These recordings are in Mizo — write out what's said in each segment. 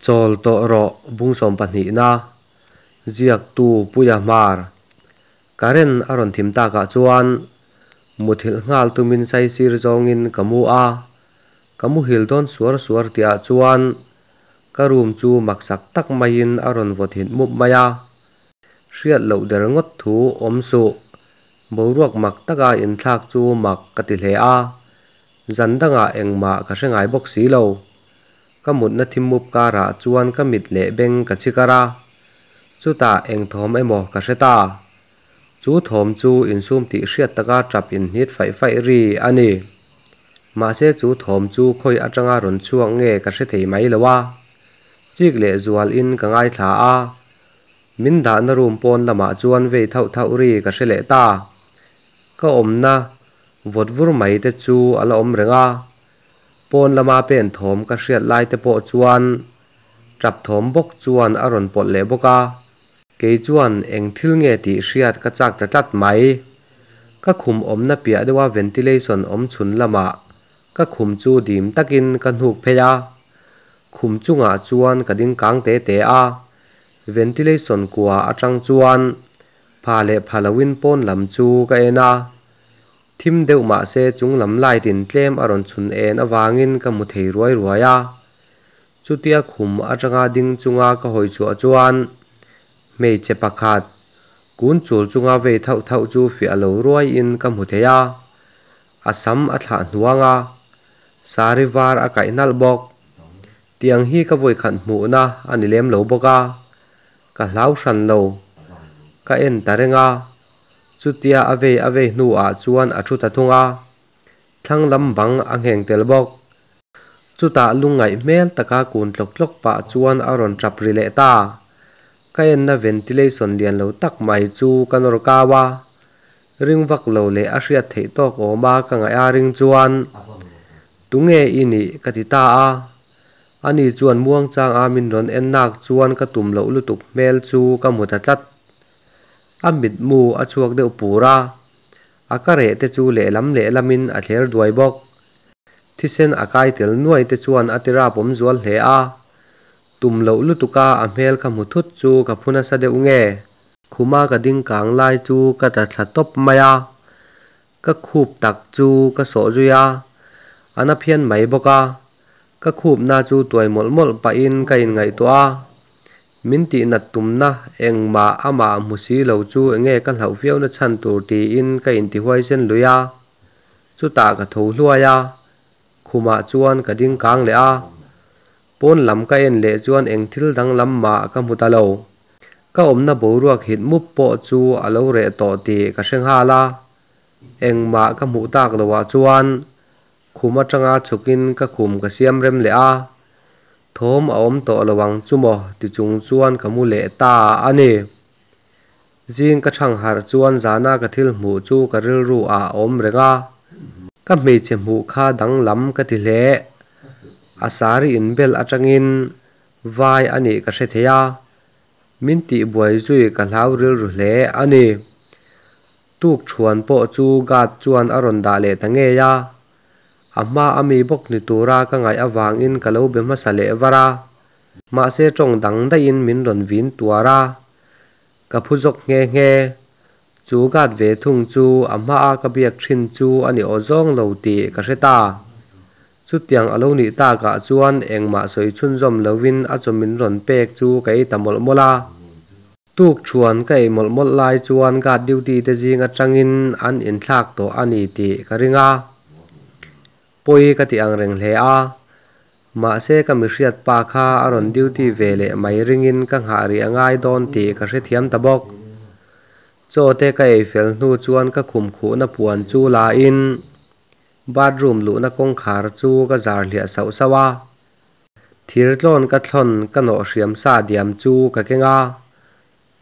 Chawl tawh rawh bung sawmpahnihna ziaktu Puia Hmar Current a rawn thim takah chuan muthilh nghal tumin saisir zawngin ka mu a, ka muhil dawn suar suar tihah chuan ka room chu maksak tak maiin a rawn vawt hit mup mai a, hriat loh der ngawt thu awm suh. Boruak mak taka inthlak chu mak ka ti hle a, zan dangah engmah ka hre ngai bawk si lo. Ka mutna thim mup karah chuan ka mit leh beng ka chhi kar a, chutah eng thawm emaw ka hre ta. Chu thawm chu insum tih hriat taka tap inhnit faih faih ri a ni. Mahse chu thawm chu khawi atanga rawn chhuak nge ka hre thei mai lo a, chik leh zualin ka ngaithla a. Min dahna room pawn lamah chuan vei thauh thauh ri ka hre leh ta. Ka awmna vawt vur mai te chu a la awm reng a, pawn lama pen thawm ka hriat lai te pawh chuan tap thawm bawk chuan a rawn pawlh leh bawk a. Kei chuan eng thil nge tih hriat ka chak ta tlat mai. Ka khum awmna piah deuha ventilation awm chhun lamah ka khum chu dim takin ka hnuk phei a, khum chungah chuan ka ding kang te te a, Ventilation kua atang chuan pha leh pha loin pawn lam chu ka en a, thim deuh mah se chung lam light in tlem a rawn chhun en avangin ka hmu thei ruai ruai a. Chutia khum atanga ding chunga ka hawi chhuah chuan hmeichhe pakhat kun chul chunga vei thauh thauh chu fiah lo ruaiin ka hmu thei a, a sam a thlah hnuang a, sari var a kaih nalh bawk. Tiang hi ka vawikhat hmuhna a ni lem lo bawk a, ka hlau hran lo. Ka en ta reng a, chutia a vei a vei hnuah chuan a thu ta thung a, thlang lam bang a ngheng tel bawk. Chutah lungngaih hmel taka kun tlawk tlawk pah chuan a rawn tap ri leh ta. Ka enna ventilation lian lo tak mai chu ka nawr kau a, ring vak lo leh a hriat theih tawk awma ka ngaih a ring chuan, Tunge i nih? ka ti ta a. Ani chuan muangchang a min rawn en nak chuan ka tum loh lutuk hmel chu ka hmu ta tlat. A mitmu a chhuak deuh pur a, a ka reh te chu lehlam lehlamin a thler duai bawk. Thisen a kai tel nuai te chuan a ti rapawm zual hle a. Tum loh lutuka a hmel ka hmu thut chu ka phu nasa deuh nge? Khuma ka ding kang lai chu ka ta thla tawp mai a. Ka khup tak chu ka sawh zui a, a na phian mai bawk a. Ka khupna chu tuai mawlh mawlh pahin ka inngaihtuah a, min tihnat tumna engmah amah hmu si lo chu enge ka hlauh viauna chhan tur tiin ka intihuaisen lui a. Chutah ka tho hluai a, khumah chuan ka ding kang leh a. Pawn lam ka en leh chuan eng thil danglam mah ka hmu ta lo. Ka awmna boruak hit mup pawh chu a lo reh tawh tih ka hre nghal a, engmah ka hmuh tak loah chuan khum atanga chhukin ka khum ka siam rem leh a, thawm a awm tawh lo ang chu maw ti chung chuan ka mu leh ta a ni. Zing ka thang harh chuan zana ka thil hmuh chu ka rilru ah a awm reng a, ka hmeichhe hmuh kha danglam ka ti hle. A sari inbel atangin vai a nih ka hre thei a, min tihbuai zui ka hlau rilru hle a ni. Tuk thuan pawh chu guard chuan a rawn dah leh ta ngei a, a hma a mi bawk ni tura ka ngaih avangin ka lo be hmasa leh var a, mahse tawng dang daihin min rawn vin tuar a, ka phu zawk nghe nghe. Chu guard ve thung chu a hma a ka biak thin chu a ni aw zawng lo tih ka hre ta. Chutiang a lo nih takah chuan engmah sawi chhunzawm lovin a chaw min rawn pek chu ka ei ta mawlh mawlh a. Tuk thuan ka ei mawlh mawlh lai chuan guard duty te zing atangin an inthlak tawh a ni tih ka ring a. Pawi ka ti ang reng hle a. Mahse ka mihriat pa kha a rawn duty ve leh mai ringin ka nghah rih a ngai dawn tih ka hrethiam ta bawk. Chaw te ka ei fel hnu chuan ka khum khuhna puan chu la in Bathroom luhna kawngkhar chu ka zar hliah sauh sauh a, thir tlawn ka thlawn ka nawh hriam sa diam chu ka keng a,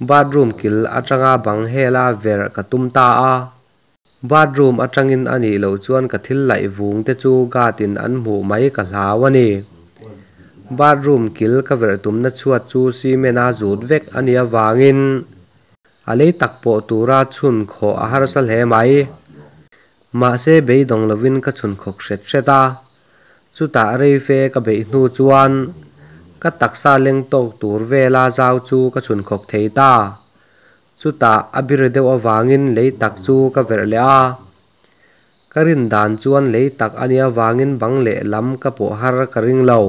bathroom kil atanga bang hela verh ka tum ta a. Bathroom atangin a nih loh chuan ka thil laih vung te chu guard in an hmuh mai ka hlau a ni. Bathroom kil ka verh tumna chhuat chu cement a zut vek a nih avangin a lei tak pawh tura chhun khawh a harsa hle mai. Mahse beidawng lovin ka chhun khawk hret hret a, chutah reife ka beih hnu chuan Ka taksa leng tawk tur vela zau chu ka chhun khawk thei ta. Chutah a bir deuh avangin lei tak chu ka verh leh a. Ka rin dan chuan lei tak a nih avangin bang lehlam ka pawh har ka ring lo.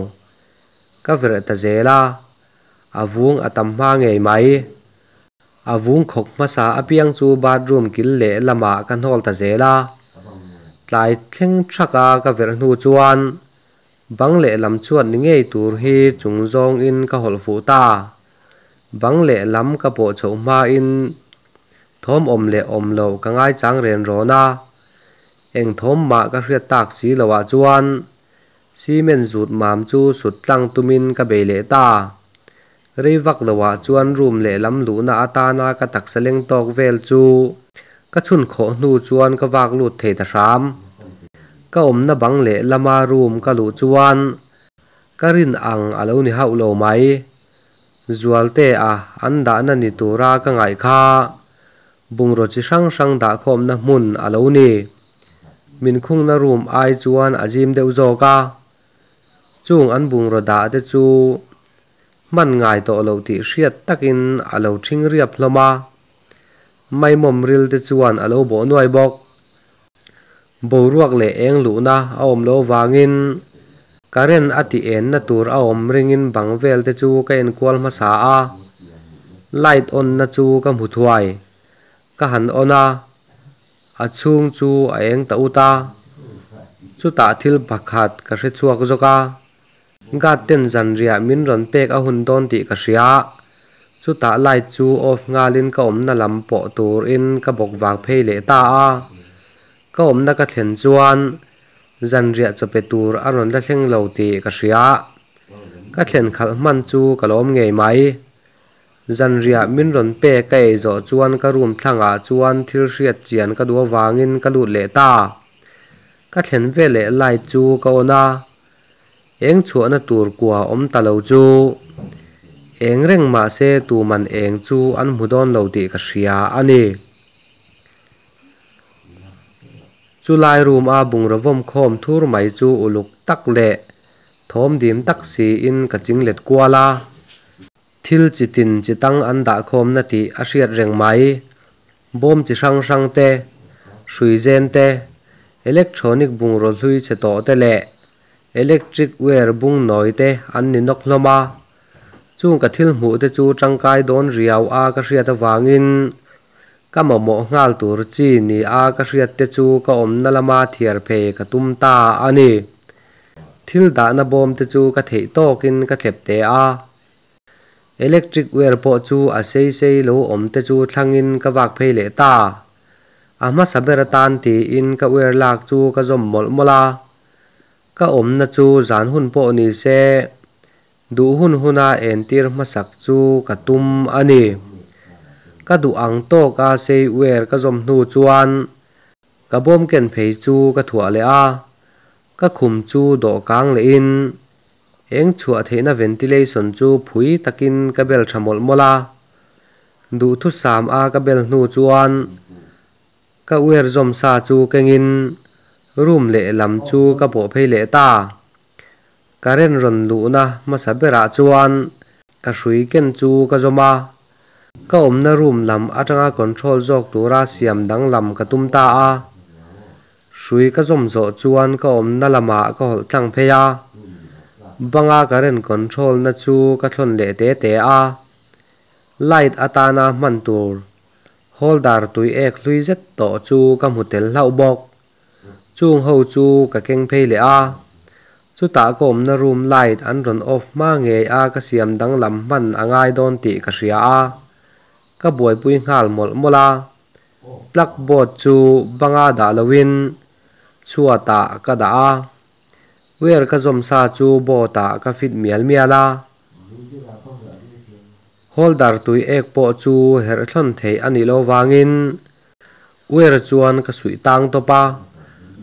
Ka verh ta zel a, a vung a tam hma ngei mai. A vung khawk hmasa apiang chu bathroom kil leh lamah ka hnawl ta zel a. Tlai thleng thaka ka verh hnu chuan bang lehlam chhuat ni ngei tur hi chung zawngin ka hawlh fuh ta. Bang lehlam ka pawh chhoh hmain thawm awm leh awm loh ka ngaichang ren rawn a. Eng thawm mah ka hriat tak si loah chuan cement zut mam chu sut tlang tumin ka bei leh ta. Rei vak loah chuan room lehlam luhna atana ka taksa leng tawk vel chu ka chhun khawh hnu chuan ka vak lut thei ta hram. Ka awmna bang lehlama room ka luh chuan ka rin ang a lo ni hauh lo mai. Zualtea an dahna ni tura ka ngaih kha bungraw chi hrang hrang dahkhawmna hmun a lo ni. Min khungna room ai chuan a zim deuh zawk a, chung an bungraw dah te chu hman ngai tawh loh tih hriat takin a lo ṭhing riap hlawm a, maimawm ril te chuan a lo bawh nuai bawk. Boruak leh eng luhna a awm loh avangin current a tih enna tur a awm ringin bang vel te chu ka enkual hmasa a, light on na chu ka hmu thuai. Ka han on a, a chhung chu a eng ta ut a, chutah thil pakhat ka hre chhuak zawk a, guard ten zanriah min rawn pek a hun dawn tih ka hria, chutah light chu off nghalin ka awmna lam pawh turin ka bawk vang phei leh ta a, ka awmna ka thlen chuan zanriah chaw pe tur a rawn la thleng lo tih ka hria, ka thlen khalh hman chu ka lawm ngei mai. Zanriah min rawn pek ka ei zawh chuan ka room thlangah chuan thil hriat chian ka duh avangin ka lut leh ta. Ka thlen veleh light chu ka on a, eng chhuahna tur kua awm ta lo chu eng reng mahse tuman eng chu an hmu dawn lo tih ka hria a ni. Chulai room a bungraw vawm khawm thur mai chu uluk tak leh thawm dim tak siin ka ching let kual a. Thil chi tin chi tang an dahkhawmna tih a hriat reng mai. Bawm chi hrang hrang te, hrui zen te, electronic bungraw hlui chhe tawh te leh electric wire bung nawi te an ni nawk hlawm a. Chung ka thil hmuh te chu tangkai dawn riau a ka hriat avangin ka mamawh nghal tur chi ni a ka hriat te chu ka awmna lama thiar phei ka tum ta a ni. Thil dahna bawm te chu ka theih tawkin ka thlep teh a. Electric wire pawh chu a sei sei lo awm te chu thlangin ka vak phei leh ta. A hmasa ber atan tiin ka wire lak chu ka zawm mawlh mawlh a. Ka awmna chu zan hun pawh ni se, duh hun huna entir hmasak chu ka tum a ni. Ka duh ang tawka sei wire ka zawm hnu chuan ka bawm ken phei chu ka thuah leh a, ka khum chu dawhkang lehin Eng chhuah theihna ventilation chu phui takin ka bel tha mawlh mawlh a, duhthusam a ka bel hnu chuan ka uer zawm sa chu kengin room lehlam chu ka pawh phei leh ta. Current rawn luhna hmasa berah chuan ka hrui ken chu ka zawm a, ka awmna room lam atanga control zawk tura siam danglam ka tum ta a. Hrui ka zawm zawh chuan ka awmna lamah ka hawlh tlang phei a, banga current control na chu ka thlawn leh te te a, light atana hman tur holder tui ek hlui zet tawh chu ka hmu tel hlauh bawk. Chung ho chu ka keng phei leh a, chutah ka awmna room light an rawn off hma ngei a ka siam danglam hman a ngai dawn tih ka hria a, ka buaipui nghal mawlh mawlh a. Plug board chu banga dah loin chhuatah ka dah a, wire ka zawm sa chu board ah ka fit mial mial a. Holder tui ek pawh chu herh thlawn theih a nih loh vangin wire chuan ka suih tang tawp a,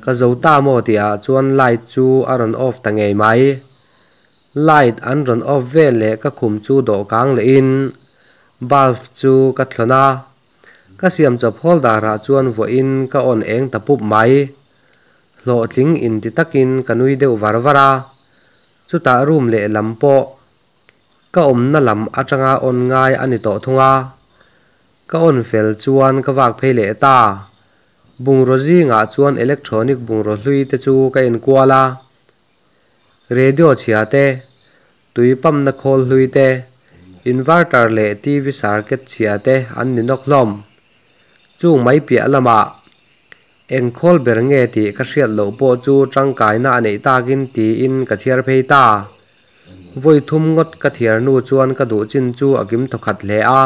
ka zo ta maw tih ah chuan light chu a rawn off ta ngei mai. Light an rawn off veleh ka khum chu dawhkang lehin bulb chu ka thlawn a. Ka siam chawp holder ah chuan vuahin ka on eng ta pup mai. Hlawhtling inti takin ka nui deuh var var a, chutah room lehlam pawh Ka awmna lam atanga on ngai a ni tawh thung a. Ka on fel chuan ka vak phei leh ta. Bungraw zingah chuan electronic bungraw hlui te chu ka enkual a. Radio chhia te, tui pump na khawl hlui te, inverter leh TV circuit chhia te an ni nawk hlawm. Chung mai piah lamah eng khawl ber nge tih ka hriat loh pawh chu tangkaina a neih takin tiin ka thiar phei ta. Vawi thum ngawt ka thiar hnu chuan ka duh chin chu a kim thawkhat hle a.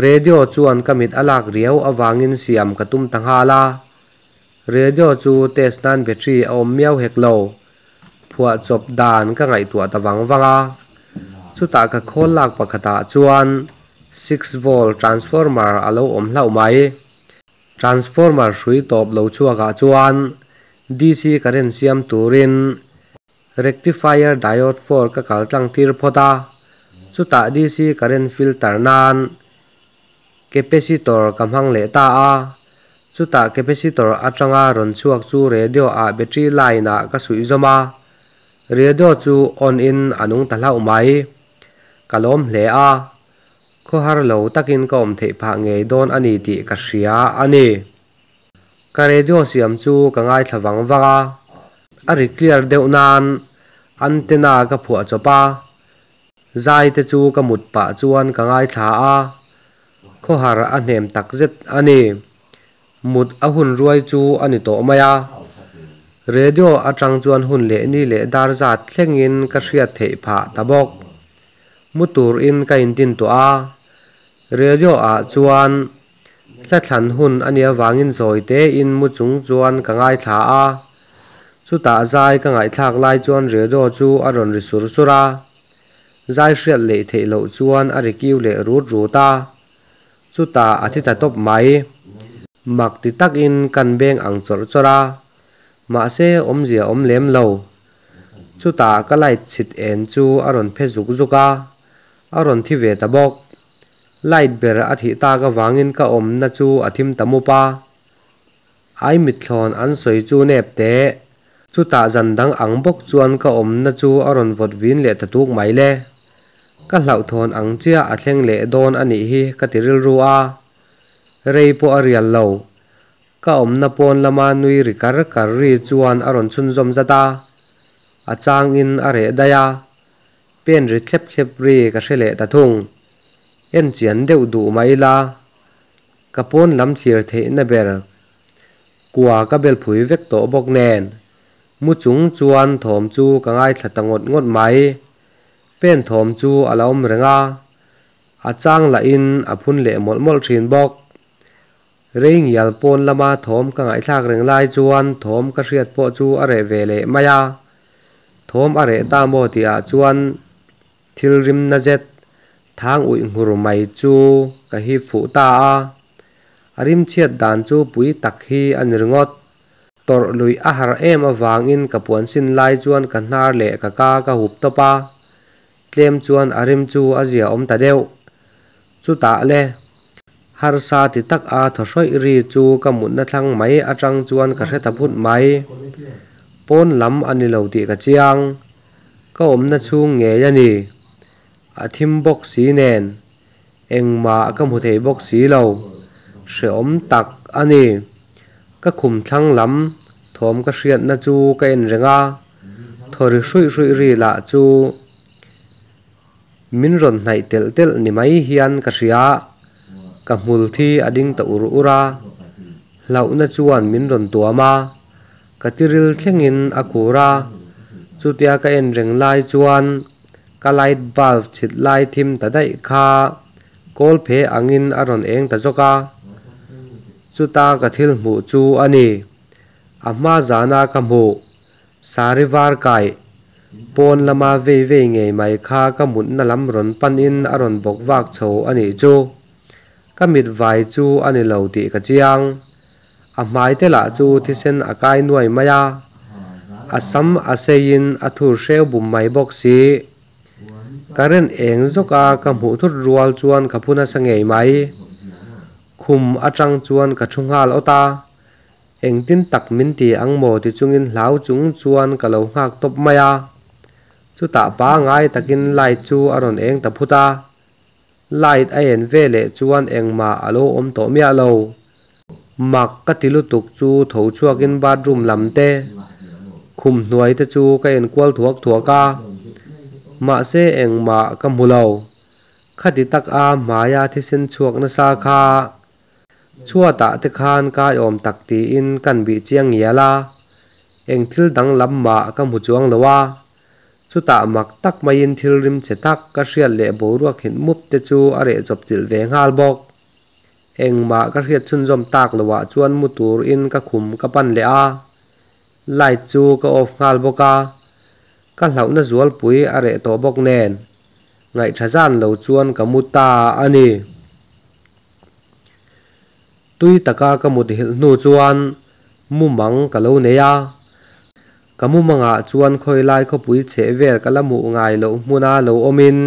Radio chuan ka mit a lak riau avangin siam ka tum ta nghal a. Radio chu test nan battery a awm miau hek lo. Phuahchawp dan ka ngaihtuah ta vang vang a. Chutah ka khawl lak pakhatah chuan six volt transformer a lo awm hlauh mai. Transformer hrui tawp lo chhuakah chuan DC current siam turin Rectifier diode 4 ka kal tlang tir phawt a, chutah DC current filter nan capacitor ka hmang leh ta a, chutah capacitor atanga rawn chhuak chu radio ah battery line ah ka suih zawm a, radio chu on in a nung ta hlauh mai. Ka lawm hle a, khawhar lo takin ka awm theih phah ngei dawn a ni tih ka hria a ni. Ka radio siam chu ka ngaithla vang vang a, a ri clear deuh nan antenna ka phuah chawp a, zai te chu ka mut pah chuan ka ngaithla a, khawhar a hnem takzet a ni. Mut a hun ruai chu a ni tawh mai a, radio atang chuan hun leh ni leh dar zat thlengin ka hriat theih phah ta bawk. Mu turin ka intin tawh a, radio ah chuan Hla thlan hun a nih avangin zawi tein mu chung chuan ka ngaithla a. Chutah zai ka ngaihthlak lai chuan radio chu a rawn ri sur sur a. Zai hriat leh theih loh chuan a ri kiu leh rut rut a. Chutah a thi ta tawp mai. Mak ti takin kan beng ang chawrh chawrh a. Mahse awmzia awm lem lo. Chutah ka light chhit en chu a rawn phe zuk zuk a. A rawn thi ve ta bawk. Light ber a thih tak avangin ka awmna chu a thim ta mup a. Ai mitthlawn an sawi chu nep teh. Chutah zan dang ang bawk chuan ka awmna chu a rawn vawt vin leh ta tuk mai le. Ka hlauhthawn ang chiah a thleng leh dawn a nih hi ka ti rilru a. Rei pawh a rial lo. Ka awmna pawn lama nui ri kar kar ri chuan a rawn chhunzawm zat a. A changin a reh daih a. Pen ri thlep thlep ri ka hre leh ta thung. En chian deuh duh mah ila, ka pawn lam thlir theihna ber kua ka bel phui vek tawh bawk nen, mu chung chuan thawm chu ka ngaithla ta ngawt ngawt mai. Pen thawm chu a la awm reng a, a chang lahin a phun leh mawlh mawlh thin bawk. Rei ngial pawn lama thawm ka ngaihthlak reng lai chuan thawm ka hriat pawh chu a reh ve leh mai a. Thawm a reh ta maw tih ah chuan thil rimna zet thang uih nghur mai chu ka hip fuh ta a. A rim chhiat dan chu pui tak hi a ni ringawt. Tawrh luih a har em avangin ka puan sin lai chuan ka hnar leh ka ka ka hup tawp a. Tlem chuan a rim chu a zia awm ta deuh. Chutah le, harsa ti tak a thaw hrawih ri chu ka mutna thlang mai atang chuan ka hre ta phut mai. Pawn lam a ni lo tih ka chiang. Ka awmna chhung ngei a ni. A thim bawk si nen, engmah ka hmu thei bawk si lo. Hrehawm tak a ni. Ka khum thlang lam thawm ka hriatna chu ka en reng a, thaw ri hruih hruih ri lah chu min rawn hnaih telh telh ni mai hian ka hria. Ka hmul thi a ding ta ur ur a, hlauhna chuan min rawn tuam a, ka tiril thlengin a khur a. Chutia ka en reng lai chuan ka light bulb chhit lai thim ta daih kha kawl phe angin a rawn eng ta zawk a. Chuta ka thil hmuh chu a ni. A hma zana ka hmuh Sari var kaih, pawn lama vei vei ngei mai kha ka mutna lam rawn panin a rawn bawk vak chho a nih chu. Ka mit vai chu a ni lo tih ka chiang. A hmai te lah chu thisen a kai nuai mai a, a sam a seiin a thur hreu bum mai bawk si. Current eng zawka ka hmuh thut rual chuan ka phu nasa ngei mai. Khum atang chuan ka thu nghal awt a. Engtin tak min ti ang maw ti chungin hlau chung chuan ka lo nghak tawp mai a. Chutah pangai takin light chu a rawn eng ta phut a, light a en veleh chuan engmah a lo awm tawh miah lo. Mak ka ti lutuk chu tho chhuakin bathroom lam te, khum hnuai te chu ka en kual thuak thuak a, mahse engmah ka hmu lo. Khati taka hmaia thisen chhuak nasa kha chhuatah te khan kai awm tak tiin kan bih chiang ngial a, eng thil danglam mah ka hmu chuang lo a. Chutah mak tak maiin thil rim che tak ka hriat leh boruak hit mup te chu a reh chawp chilh ve nghal bawk. Engmah ka hriat chhunzawm tak loah chuan mu turin ka khum ka pan leh a, light chu ka off nghal bawk a, ka hlauhna zualpui a reh tawh bawk nen ngaihtha zan lo chuan ka mu ta a ni. Tui taka ka mut hilh hnu chuan mumang ka lo nei a, ka mumangah chuan khawilai khawpui chheh vel ka la hmuh ngai loh hmuna lo awmin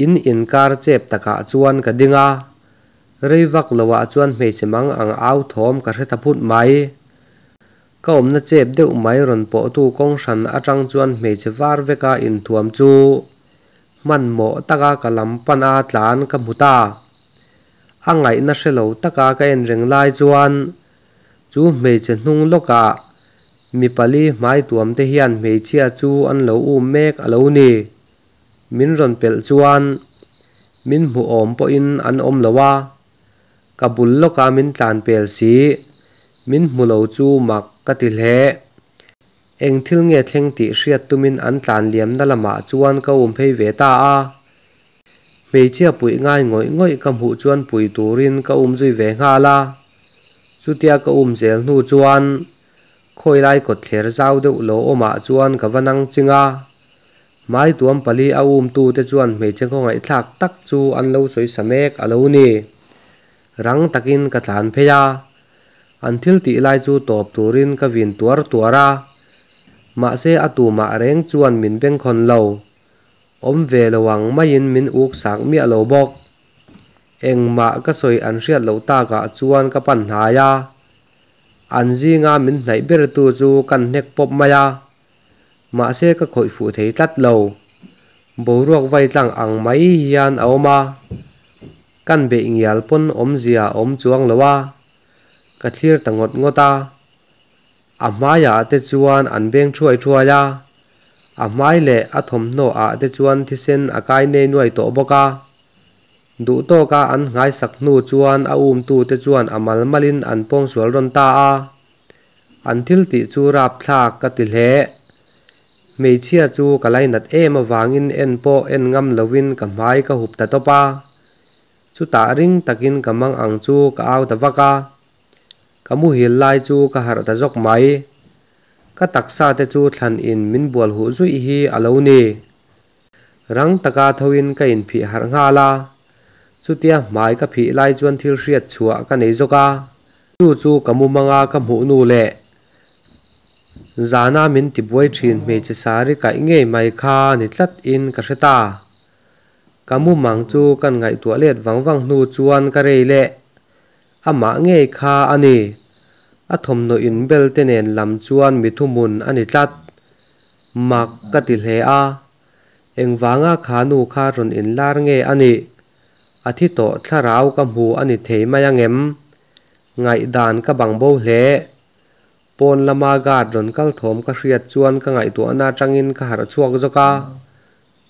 in inkar chep takah chuan ka ding a, rei vak loah chuan hmeichhe mang ang au thawm ka hre ta phut mai. Ka awmna chep deuh mai rawn pawhtu kawng hran atang chuan hmeichhe var veka inthuam chu hmanhmawh taka ka lam pan a tlan ka hmu ta. A ngaihna hre lo taka ka en reng lai chuan chu hmeichhe hnung lawkah mi pali hmai tuam te hian hmeichhia chu an lo um mek a lo ni. Min rawn pelh chuan min hmu awm pawhin an awm lo a, ka bul lawka min tlan pel si, min hmu lo chu mak ka ti hle. Eng thil nge thleng tih hriat tumin an tlan liamna lamah chuan ka um phei ve ta a. Hmeichhia puih ngai ngawih ngawih ka hmuh chuan pui turin ka um zui ve nghal a. Chutia ka um zel hnu chuan khawilai kawtthler zau deuh lo awmah chuan ka va nang ching a. Hmaituam pali a umtute chuan hmeichhe khawngaihthlak tak chu an lo sawi sa mek a lo ni. Rang takin ka tlan phei a, an thil tih lai chu tawp turin ka vin tuar tuar a, mahse a tumah reng chuan min bengkhawn lo. Awm ve lo ang maiin min uk sak miah lo bawk. Engmah ka sawi an hriat loh takah chuan ka pan hnai a, an zinga min hnaih bertu chu kan hnek pawp mai a. Mahse ka khawih fuh thei tlat lo. Boruak vai tlang ang mai hian a awm a, kan beih ngial pawn awmzia a awm chuang lo a, ka thlir ta ngawt ngawt a. A hmaiah te chuan an beng thuai thuai a, a hmai leh a thawmhnaw ah te chuan thisen a kai nei nuai tawh bawk a. Duh tawka an nghaisak hnu chuan a umtute chuan a mal malin an pawngsual rawn ta a. An thil tih chu rapthlak ka ti hle. Hmeichhia chu ka lainat em avangin en pawh en ngam loin ka hmai ka hup ta tawp a. Chutah ring takin ka mang ang chu ka au ta vak a. Ka muhil lai chu ka harh ta zawk mai. Ka taksa te chu thlan in min bual huh zuih hi a lo ni. Rang taka thoin ka inphih harh nghal a. Chutia hmai ka phih lai chuan thil hriat chhuah ka nei zawk a. Chu chu ka mumanga ka hmuh nu leh zana min tibuai thin hmeichhe sari kaih ngei mai kha ni tlat in ka hre ta. Ka mumang chu kan ngaihtuah let vang vang hnu chuan ka rei leh amah ngei kha a ni. A thawmhnaw inbel te nen lam chuan mi thuhmun a ni tlat. Mak ka ti hle a, engvanga kha nu kha rawn inlar nge a nih? A thi tawh thlarau ka hmu a ni thei mai angem? Ngaihdan ka bang bo hle. Pawn lama guard rawn kal thawm ka hriat chuan ka ngaihtuahna atangin ka harh chhuak zawk a.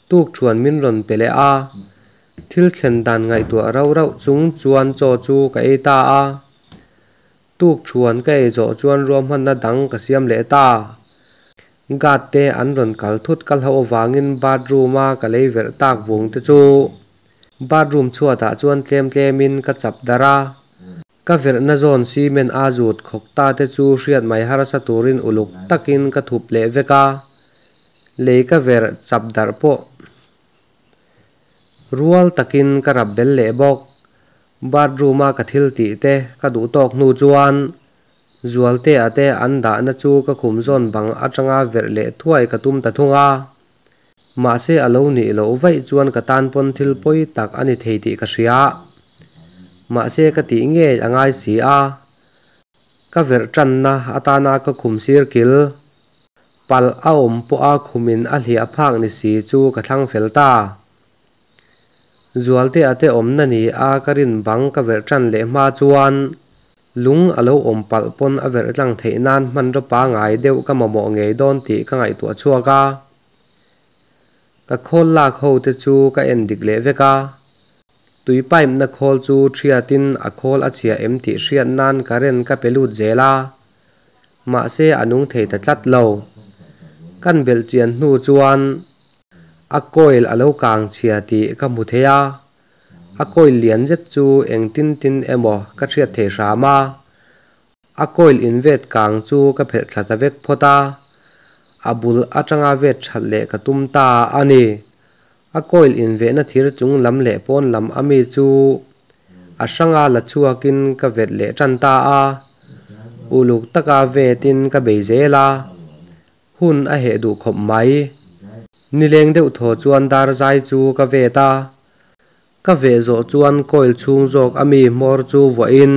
Tukṭhuan min rawn pe leh a, thil thlen dan ngaihtuah rauh rauh chung chuan chaw chu ka ei ta a. Tukṭhuan ka ei zawh chuan ruahmanna dang ka siam leh ta. Guard te an rawn kal thut ka hlauh avangin bathroom a ka lei verh tak vung te chu bathroom chhuatah chuan tlem tlemin ka chap darh a. Ka verhna zawn cement a zut khawk ta te chu hriat mai harsa turin uluk takin ka thup leh vek a, lei ka verh chap darh pawh rual takin ka rap bel leh bawk. Bathroom a ka thil tih te ka duh tawk hnu chuan Zualtea te an dahna chu ka khum zawn bang atanga verh leh thuai ka tum ta thung a. Mahse a lo nih loh vaih chuan ka tan pawn thil pawi tak a ni thei tih ka hria. Mahse ka tih ngei a ngai si a. Ka verh tanna atana ka khum sir kil. Palh a awm pawha khumin a hliah phak ni si chu ka thlang fel ta. Zualtea te awmna ni a ka rin bang ka verh tan leh hma chuan lung a lo awm palh pawn a verh tlang theih nan hmanraw pangai deuh ka mamawh ngei dawn tih ka ngaihtuah chhuak a. Ka khawl lak ho te chu ka en dik leh vek a. Tui pipe na khawl chu thiatin a khawl a chhia em tih hriat nan current ka pe lut zel a, mahse a nung thei ta tlat lo. Kan belh chian hnu chuan a coil a lo kang chhia tih ka hmu thei a, a coil lian zet chu engtin tin emaw ka hriat thei hram a. A coil invet kang chu ka phelh thla ta vek phawt a, a bul atanga vet that leh ka tum ta a ni. A coil invehna thir chung lam leh pawn lam ami chu a hranga la chhuakin ka vet leh tan ta a, uluk taka vetin ka bei zel a, hun a heh duh khawp mai. Nileng deuh thaw chuan dar zai chu ka vet a, Ka veh zawh chuan coil chhung zawk ami hmawr chu vuahin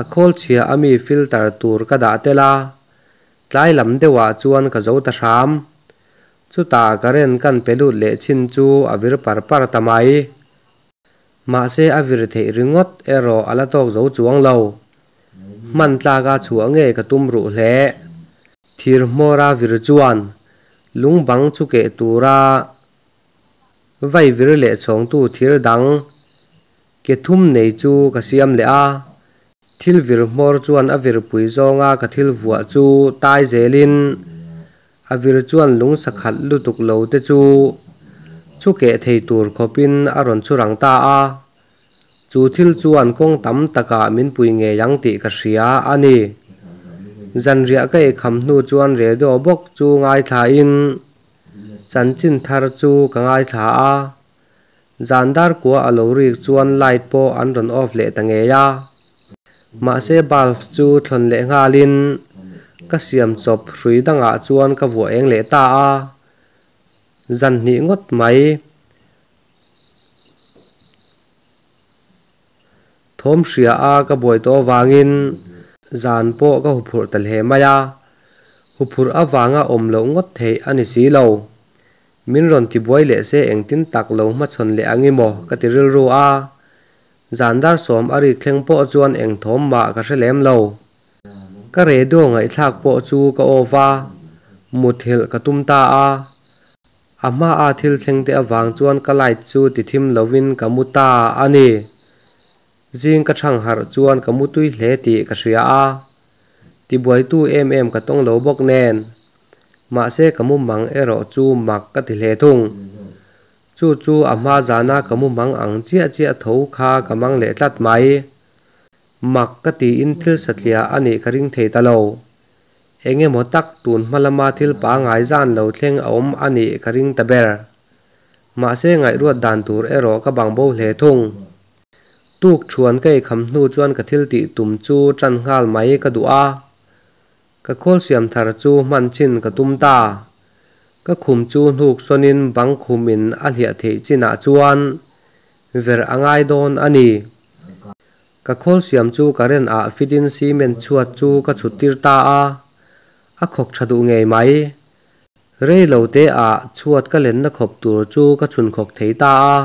a khawl chhia ami filter tur ka dah tel a, tlai lam deuhah chuan ka zo ta hram. Chutah current kan pe lut leh chin chu a vir par par ta mai. Mahse a vir theih ringawt erawh a la tawk zo chuang lo. Hman tlaka chhuah ngei ka tum ruh hle. Thir hmawra vir chuan lung bang chu keh tura Vai vir leh chhawngtu thir dang ke thum nei chu ka siam leh a, thil vir hmawr chuan a virpui zawnga ka thil vuah chu tai zelin a vir chuan lung sakhat lutuk lo te chu chu keh thei tur khawpin a rawn chhu rang ta a, chu thil chuan kawng tam takah min pui ngei ang tih ka hria a ni. Zanriah ka eikham hnu chuan radio bawk chu ngaithlain Chanchin thar chu ka ngaithla a, zan dar kua a lo rik chuan light pawh an rawn off leh ta ngei a. Mahse bulb chu thlawn leh nghalin ka siam chawp hrui dangah chuan ka vuah eng leh ta a, zan hnih ngawt mai. Thawm hria a ka buai tawh avangin zan pawh ka huphurh ta hle mai a, huphurh avanga awm loh ngawt theih a ni si lo. Min rawn tibuai leh se engtin tak lo hmachhawn leh ang i maw ka ti rilru a, zan dar sawm a rik thleng pawh chuan eng thawm mah ka hre lem lo. Ka radio ngaihthlak pawh chu ka off a, muthilh ka tum ta a. A hmaa thil thleng te avang chuan ka light chu ti thim lovin ka mu ta a ni. Zing ka chhang harh chuan ka mu tui hle tih ka hria a, tibuaitu em em ka tawng lo bawk nen. Mahse ka mu mang erawh chu mak ka ti hle thung. Chu chu a hma zana ka mu mang ang chiah chiah tho kha ka mang leh tlat mai. Mak ka tiin thil satliah a nih ka ring thei ta lo. Eng emaw tak tun hma lama thil pangai zan lo thleng a awm a nih ka ring ta ber. Mahse ngaihruat dan tur erawh ka bang bo hle thung. Tuk thuan ka eikham hnu chuan ka thil tih tum chu tan nghal mai ka duh a. Ka khawl siam thar chu hman chin ka tum ta. Ka khum chu hnuk sawnin bang khumin a hliah theih chinah chuan verh a ngai dawn a ni. Ka khawl siam chu current ah fit in cement chhuat chu ka chhut tir ta a, a khawk tha duh ngei mai. Rei lo te ah chhuat ka lenna khawp tur chu ka chhun khawk thei ta a,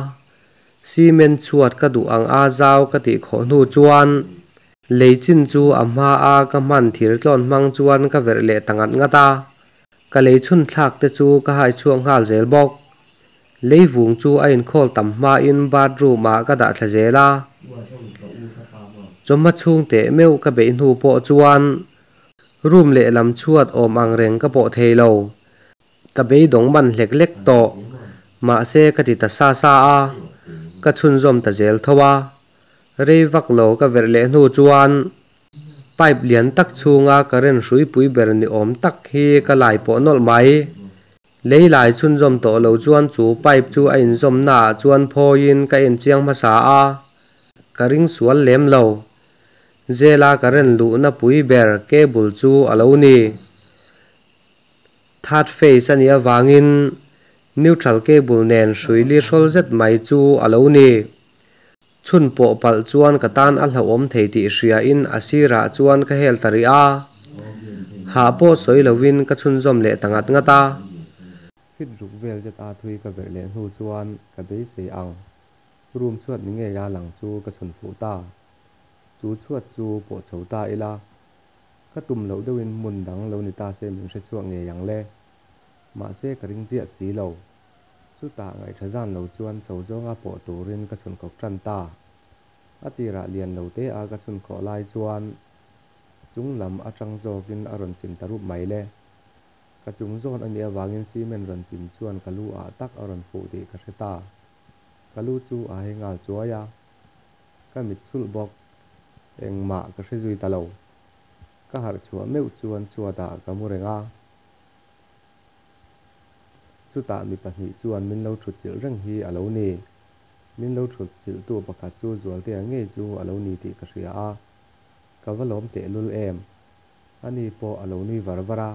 cement chhuat ka duh ang a zau ka tih khawh hnu chuan lei chin chu a hma a ka hman thir tlawn hmang chuan ka verh leh ta ngat ngat a, ka lei chhun thlak te chu ka hai chhuak nghal zel bawk. Leivung chu a inkhawl tam hmain bathroom ah ka dah thla zel a, chawhma chhung teh meuh ka beih hnu pawh chuan room lehlam chhuat awm ang reng ka pawh thei lo. Ka beidawng man hlek hlek tawh, mahse ka ti ta sa sa a, ka chhunzawm ta zel tho a. Rei vak lo ka verh leh hnu chuan Pipe lian tak chhunga current hruipui ber ni awm tak hi ka lai pawh nawlh mai. Lei lai chhunzawm tawh lo chuan chu pipe chu a inzawmnaah chuan phawiin ka en chiang hmasa a, ka ring sual lem lo. Zela current luhna pui ber cable chu a lo ni. Third phase a nih avangin neutral cable nen hrui li hrawl zet mai chu a lo ni. Chhun pawh palh chuan ka tan a hlauhawm thei tih hriain a sirah chuan ka hel ta rih a. Hah pawh sawi lovin ka chhunzawm leh ta ngat ngat a. Fit ruk vel zet a thui ka verh leh hnu chuan ka beisei ang room chhuat ni ngeia lang chu ka chhun fuh ta. Chu chhuat chu pawh chho ta ila, ka tum loh deuhin hmun dang lo ni ta se min hre chhuak ngei ang le. Mahse ka ring chiah si lo. Chutah ngaihṭha zan lo chuan chho zawnga pawh turin ka chhun khawk ṭan ta. A tirah lian lo te a ka chhun khawh lai chuan chung lam aṭang zawkin a rawn chim ta rup mai le. Ka chung zawn a nih avangin cement rawn chim chuan ka lu ah tak a rawn fuh tih ka hre ta. Ka lu chu a hai nghal chuai a, ka mit sulh bawk. Engmah ka hre zui ta lo. Ka harh chhuah meuh chuan chhuatah ka mu reng a. Chutah mi pahnih chuan min lo thut chilh reng hi a lo ni. Min lo thut chilhtu pakhat chu Zualtea ngei chu a lo ni tih ka hria a, ka va lawm tehlul em. Ani pawh a lo nui var var a,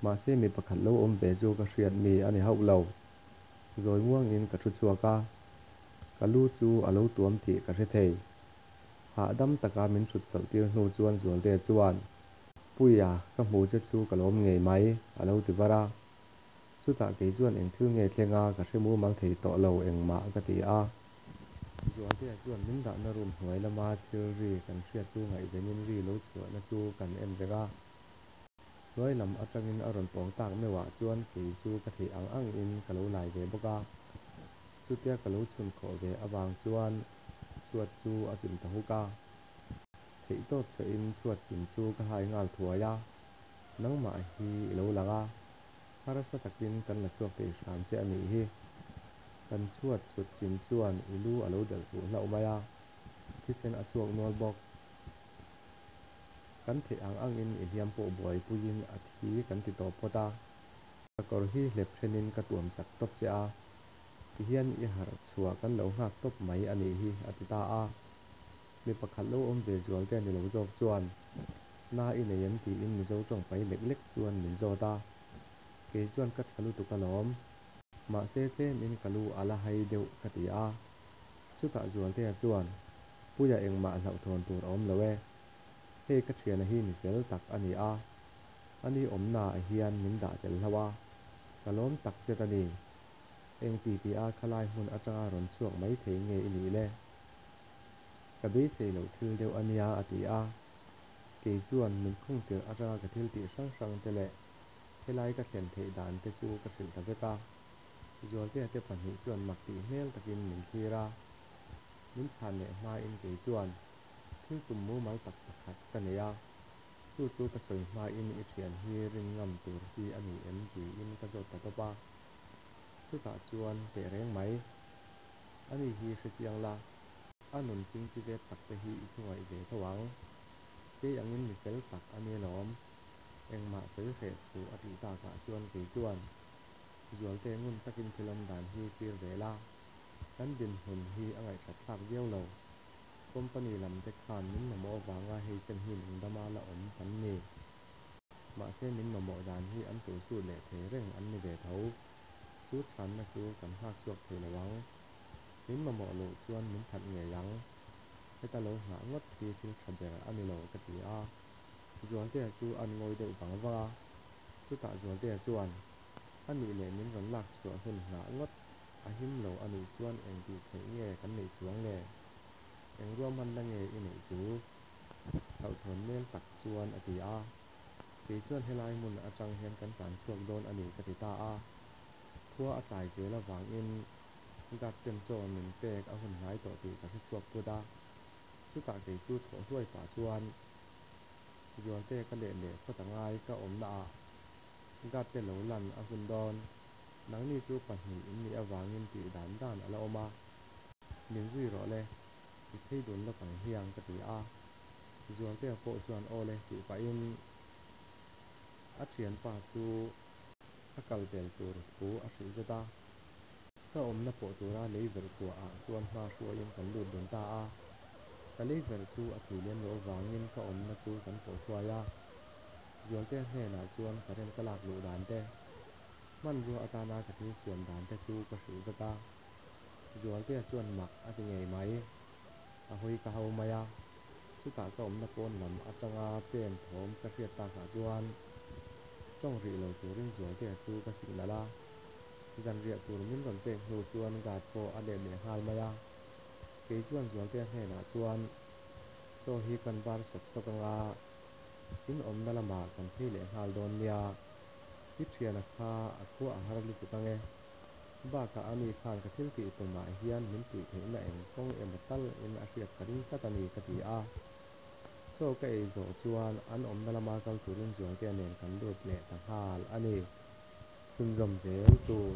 mahse mi pakhat lo awm ve chu ka hriat mi a ni hauh lo. Zawi muangin ka thu chhuak a, ka lu chu a lo tuam tih ka hre thei. Hahdam taka min thut chawlh tir hnu chuan Zualtea chuan, Puia, ka hmu che chu ka lawm ngei mai, a lo ti var a. Chutah kei chuan eng thil nge thleng a, ka hre mumal thei tawh lo engmah ka ti a. Zualtea chuan min dahna room hnuai lama thil ri kan hriat chu ngaihvenin ri lo chhuahna chu kan en reng a. Hnuai lam atangin a rawn pawng tak meuhah chuan kei chu ka theih ang angin ka lo lai ve bawk a. Chutia ka lo chhun khawh ve avang chuan chhuat chu a chim ta huk a. Theihtawp chhuahin chhuat chim chu ka hai nghal thuai a, nangmah hi i lo lang a, harsa takin kan la chhuak thei hram che a nih hi. Kan chhuat chhut chim chuan i lu a lo delh fuh hlauh mai a, thisen a chhuak nual bawk. Kan theih ang angin i hliam pawh buaipuiin a thi kan ti tawp phawt a. Ka kawr hi hlep thenin ka tuam sak tawp che a, tihian i harh chhuah kan lo nghak tawp mai a nih hi, a ti ta a. Mi pakhat lo awm ve zual te a ni lo zawk chuan, Na i nei em? tiin Mizo tawng pai lek lek chuan min zawt a. Kei chuan ka tha lutuk alawm. Mahse tlemin ka lu a la hai deuh ka ti a. Chutah Zualtea chuan, Puia engmah hlauhthawn tur a awm lo e. Hei ka thiana hi mi fel tak a ni a. Ani awmnaah hian min dah tel hlauh a. Ka lawm tak zet a ni. Eng ti ti a khalai hmun atanga rawn chhuak mai thei nge i nih le? Ka beisei loh thil deuh a nia a ti a. Kei chuan min khung tirh atanga ka thil tih hrang hrang te leh helai ka thlen theih dan te chu ka hrilh ta vek a. Zualtea te pahnih chuan mak tih hmel takin min thlir a. Min chhan leh hmain kei chuan thil tum mumal tak pakhat ka nei a. Chu chu ka sawi hmain i thian hi rin ngam tur chi a ni em tiin ka zawt ta tawp a. Chutah chuan teh reng mai. Ani hi hre chiang la. A nun chingchivet tak te hi i khungaih ve tho ang. Kei angin mi fel tak a ni alawm. Engmah sawi hreh suh a tih takah chuan kei chuan Zualte ngun takin thil awm dan hi thlir ve la. Kan dinhmun hi a ngaihthat thlak viau lo. Company lam te khan min mamawh avanga hei chen hi nungdama la awm kan ni. Mahse min mamawh dan hi an tul sut leh thei reng an ni ve tho. Chu chhanna chu kan nghak chhuak thei lo ang. Min mamawh loh chuan min that ngei ang. Heta lo nghah ngawt hi thil tha ber a ni lo ka ti a. Zualtea chu an ngawi deuh vang vang a. Chutah Zualtea chuan, A nih leh min rawn lak chhuah hun nghah ngawt a him lo a nih chuan eng tih theih nge kan neih chuang le? Eng ruahmanna nge i neih chu? Hlauhthawn hmel tak chuan a ti a. Kei chuan helai hmun atang hian kan tlan chhuak dawn a ni ka ti ta a. Khua a tlai zel avangin guard ten chaw min pek a hun hnai tawh tih ka hre chhuak phut a. Chutah kei chu thawh hluai pah chuan Zualte ka let leh phawt a ngai ka awmna ah guard te lo lan a hun dawn. Nangni chu pahnih in nih avangin tih dan dan a la awm a. Min zui rawh le, i phei dun lawk ang hiang ka ti a. Zualtea pawh chuan aw le tih pahin a thianpa chu a kal pel tur thu a hrilh zet a. Ka awmna pawh tura lei verh kuah ah chuan hma hruaiin kan lut dun ta a. Ka lei verh chu a thui lem loh avangin ka awmna chu kan pawh thuai a. Zualtea hnenah chuan current ka lak luh dan te, hmanrua atana ka thil siam dan te chu ka hrilh vek a. Zualtea chuan mak a ti ngei mai. A hawi ka hau mai a. Chutah ka awmna pawn lam atanga pen thawm ka hriat takah chuan tawng rih lo turin Zualtea chu ka signal a. Zanriah tur min rawn pek hnu chuan guard pawh a let leh nghal mai a. Kei chuan Zualtea hnenah chuan chaw hi kan bar sawk sawk anga in awmna lamah kan phei leh nghal dawn nia. I thiana kha a khua a har lutuk ange. Bakah ani khan ka thil tih tumah hian min puih theihna eng kawng emaw tal in a hriat ka ring tlat a ni ka ti a. Chaw ka ei zawh chuan an awmna lama kal turin Zualtea nen kan lut leh ta nghal a ni. Chhunzawm zel tur.